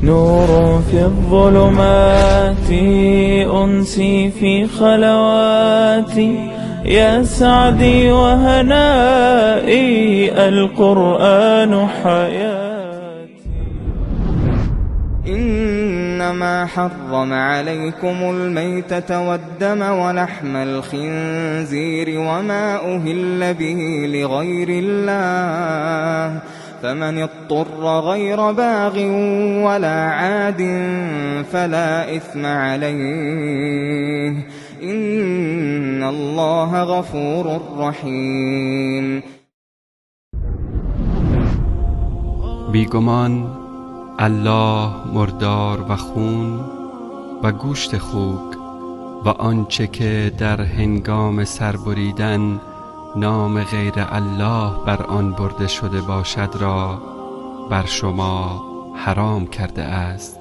نور في الظلمات، أنسي في خلواتي، يا سعدي وهنائي، القرآن حياتي. إنما حرم عليكم الميتة والدم ولحم الخنزير وما أهل به لغير الله، فمن اضطر غير باغ ولا عاد فلا إثم عليه، إن الله غفور رحيم. بیگمان الله مردار و خون و گوشت خوک و آنچه که در هنگام سربریدن نام غیر الله بر آن برده شده باشد را بر شما حرام کرده است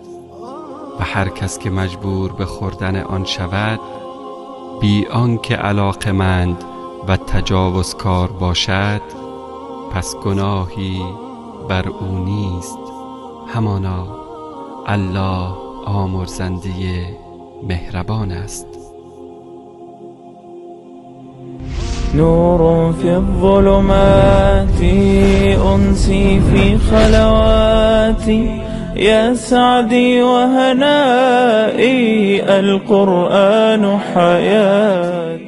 و هر کس که مجبور به خوردن آن شود بی آنکه علاقمند و تجاوزکار باشد پس گناهی بر او نیست، همانا الله آمرزنده مهربان است. نور في الظلمات، أنسي في خلواتي، يا سعدي وهنائي، القرآن حياتي.